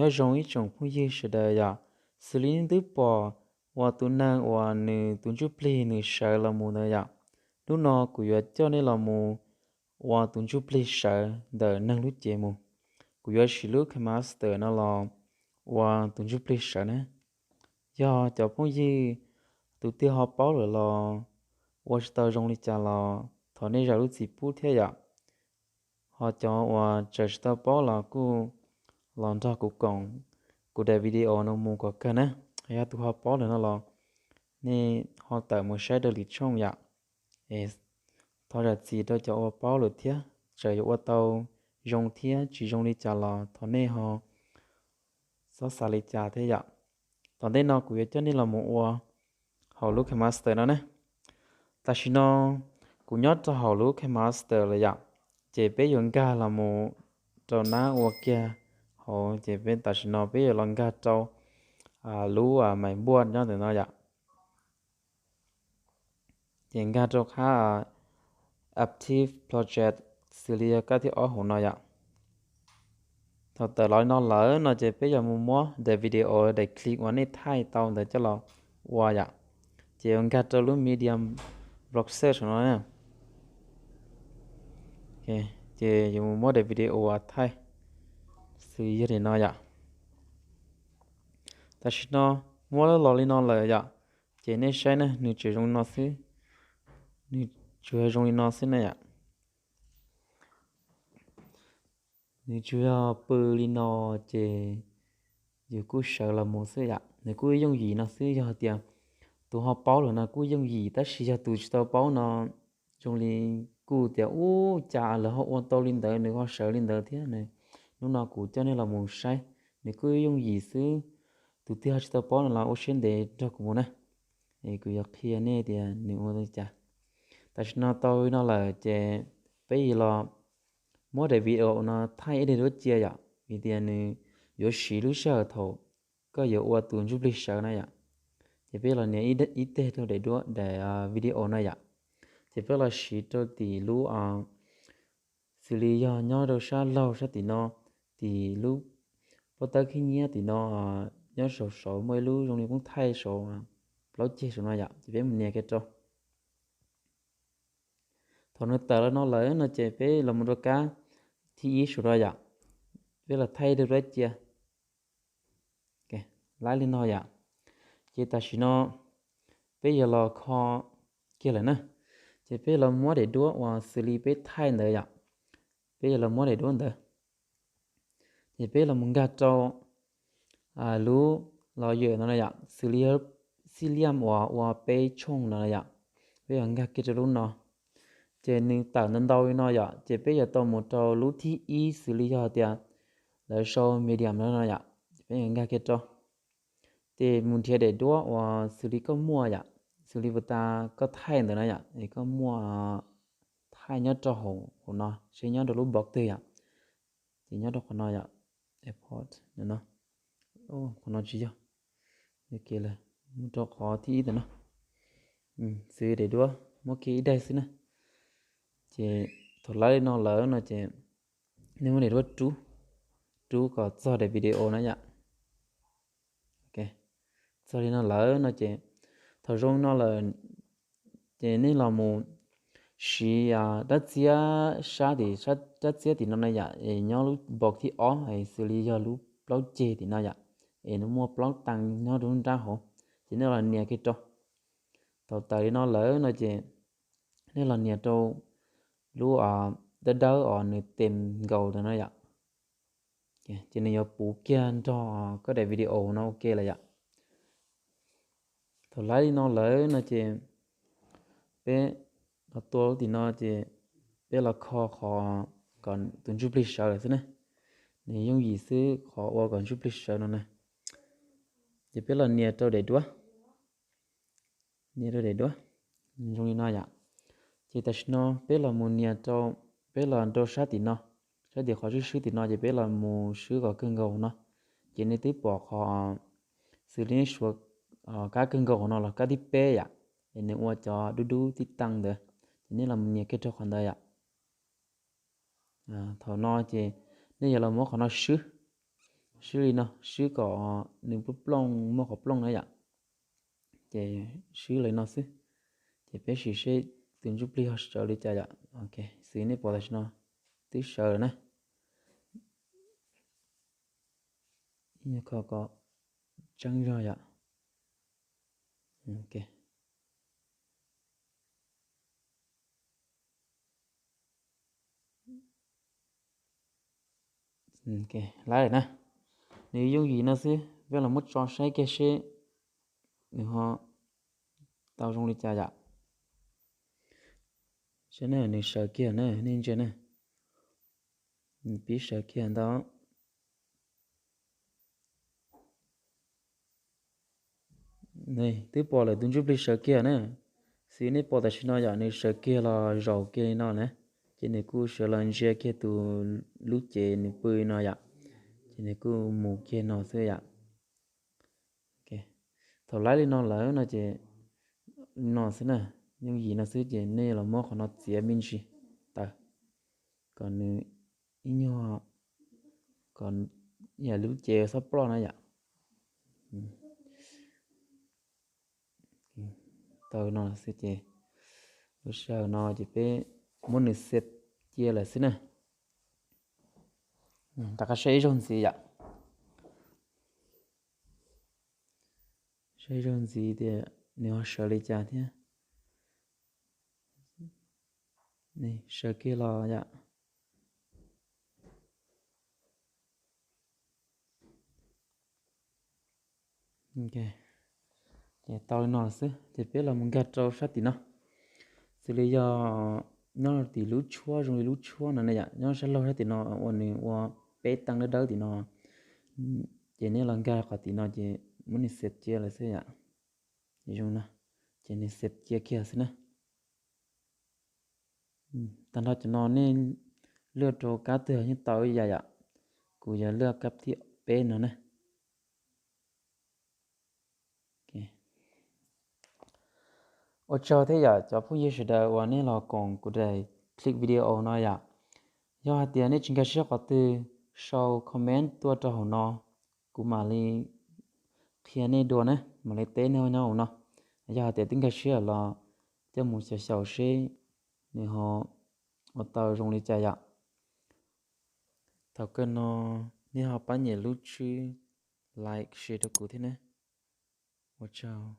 Nyob zoo ib tsoom phooj ywg sawv daws yom, xws li nej twb pom uas tus neeg uas nws tus ntsuj plig nws sawv los mus ntawd yom, hnub no kuv yuav coj nej los mus ua tus ntsuj plig sawv ntawm neeg lub cev mus. Kuv yuav siv lub KineMaster no los ua tus ntsuj plig sawv na. Yog cov phooj ywg tus twg ho paub lawm los ua tsis tau zoo li cas los thov nej zam lub txim pub thiab yom. Ho cov uas tseem tsis tau paub los kuj los nrog kuv koom kuv daim video no mus kom kawg na. Yog tus ho paub lawm no los nej ho tawm mus saib rau lwm tshooj yom. Thov zam txim rau cov uas paub lawm thiab, txawm yuav ua tau zoo thiab tsis zoo li cas los thov nej ho txhob xav li cas thiab yom. Tom ntej no kuv yuav coj nej los mus ua hauv lub KineMaster no ne. Tam sim no kuv nyob rau hauv lub KineMaster lawm yom, ces peb yuav nkag los mus rau nab ua kiag hauv, ces peb tam sim no peb yuav los nkag rau lub mais npuaj nyob ntawm no yom. Ces nkag rau qhab Active Project xws li yog kab thib ob hauv no yom. Thaum tawm los li no lawm no ces peb yuav mus muab daim video daim clip uas nej thaij tau ntawd coj los ua yom. Ces yuav nkag rau lub Medium Browser no na. Ces yuav mus muab daim video uas thaij xws li yog li no yom. Tam sim no muab los li no lawm yom, ces nej saib na, nws tsuas zoo li no xwb, nws tsuas zoo li no xwb na yom. Nws tsuas yog pw li no, ces yus kuj sawv los mus xwb yom. Nws kuj yooj yim no xwb, yog tias tus ho paub lawm no kuj yooj yim, tab sis yog tus tsis tau paub no zoo li kuj tias ub cas lawv ho ua tau li ntawd, nws ho sawv li ntawd thiab. Hnub no kuv coj nej los mus saib, nws kuj yooj yim xwb. Tus twg ho tsis tau paub no los ua siab ntev nrog kuv mus na, es kuv yuav qhia nej tias nws ua li cas. Tam sim no tau li no lawm ces peb yuav los muab daim video no thaij ib daim duab cia yom, vim tias nws yuav siv lub sij hawm thaum koj yuav ua tus ntsuj plig sawv na yom. Ces peb los nias ib teg rau daim duab daim video no yom. Ces peb los siv rau tim lub, xws li yog nyob rau sab laug sab tim no, tim lub pob tawb khib nyiab tim no, nyob saum saud muaj ib lub zoo li poob thaij saud, plaub ceg saum no yom, ces peb mus nias kiag rau. Thaum nws tawm los no lawm no ces peb los mus rau kab thib ib saum no yom, peb los thaij rau dab cia. Laib li no yom. Ces tam sim no peb yuav los kho kiag lawm na. Ces peb los muab daim duab uas xws li peb thaij ntawd yom, peb yuav los muab daim duab ntawd. Ces peb los mus nkag rau lub los yawm no na yom, xws li xib liam uas ua peb tshooj no na yom, peb yuav nkag kiag rau lub no. Ces nws tawm ntau ntau li no yom, ces peb yuav tau mus rau lub thib ib xws li yog tias lawv sau medium no no yom, peb yuav nkag kiag rau. Ces mus nrhiav daim duab uas xws li koj muaj yom, xws li puas tas koj thaij ntawd na yom, es koj muaj thaij nyob rau hauv no seb nyob rau lub box twg yom. Ces nyob rau qhov no yom, airport no, qhov no tsis yog, mus rau qhov thib ib ntawm no, xws daim duab muab kiag ib daim xwb na. Ces thaum laib li no lawm no ces nej muab daim duab rub, rub kom txog daim video na yom. Txog li no lawm no ces thaum zoo no lawm ces nej los mus siv dab txiab sab tim, dab txiab tim no na yom, es nyob lub box thib ob es xws li yog lub plaub ceg tim no yom, es nws muaj plaub tee nyob rau lub nrab hauv, ces nej los nias kiag rau. Thaum tawm li no lawm no ces nej los nias rau lub dawb dawb os, nws tes nkaus ntawd no yom. Ces nws yuav puv kiag nrog koj daim video no ua ke lawm yom. Thaum laib li no lawm no ces peb los tua lub tim no ces peb los kho qhov kom tus ntsuj plig sawv lawm xwb na. Nws yooj yim xwb qhov ua kom ntsuj plig sawv no na. Ces peb los nias rau daim duab, nias rau daim duab, zoo li no yom. Ces tam sim no peb los mus nias rau, peb los rau sab tim no, sab tim qhov swb swb tim no ces peb los mus swb kom kawg nkaus no. Ces nej twb pom qhov xws li nej suav kab kawg nkaus hauv no los kab thib peb yom, es nws ua cov dub dub tib tee ntawd, ces nej los mus nias kiag rau qhov ntawd yom. Thaum no ces nej yuav los muab qhov no swb, Swb li no, swb kom nws plooj plooj, muaj qhov plooj na yom. Ces swb li no xwb. Ces peb sim seb tus ntsuj plig ho sawv li cas yom. Ok, xws nej pom tam sim no twb sawv lawm na. Ib nyuag kho kom tseeb zog yom. Ok. Ok, lawm na. Nws yooj yim no xwb, peb los muab tso saib kiag seb nws ho tau zoo li cas yom. Saib na, nws sawv kiag na, nej ntsia na. Nws pib sawv kiag ntau. Twb pom lawm, tus ntsuj plig sawv kiag na. Xws nej pom tam sim no yom, nws sawv kiag los zaum kiag li no na. Ces nws kuj sawv los ntsia kiag tus lub cev nws pw no yom. Ces nws kuj mus kiag no xwb yom. Thaum laib li no lawm no ces no xwb na, yooj yim no xwb ces nej los muab qhov no txiav me ntsis tawm kom nws ib nyuag, kom yam lub cev txhob ploj na yom. Tau no xwb ces lub sij hawm no ces peb muab nws xev cia lawm xwb na. Rov qab saib ib zaug ntxiv yom. Saib ib zaug ntxiv tias nws ho sawv li cas thiab. Sawv kiag los yom. Ces tau li no lawm xwb ces peb los mus nkag rau sab tim no. Xws li yog nyob tim lub tshuab, zoo li lub tshuab no ne yom, nyob sab laug sab tim no uas nws ua peb teev dawb dawb tim no, ces nej los nkag qhov tim no ces muab nws xev cia lawm xwb yom. Ces zoo no, ces nws xev cia kiag xwb na. Tag nrho cov no nej luaj rau kab twg yeej tau ib yam yom. Kuv yuav luaj kab thib peb no na. Ua tsaug thiab yom cov phooj ywg sawv daws uas nej los koom kuv daim clip video no yom. Yog hais tias nej tsis nkag siab qhov twg, sau comment tuaj rau hauv no, kuv mam li qhia nej dua na, mam li teb nej nyob hauv no. Yog hais tias twb nkag siab los coj mus xyaum xyaum seb nws ho ua tau zoo li cas yom. Thaum kawg no nej ho pab nyem lub tswb like share rau kuv thiab na. Ua tsaug.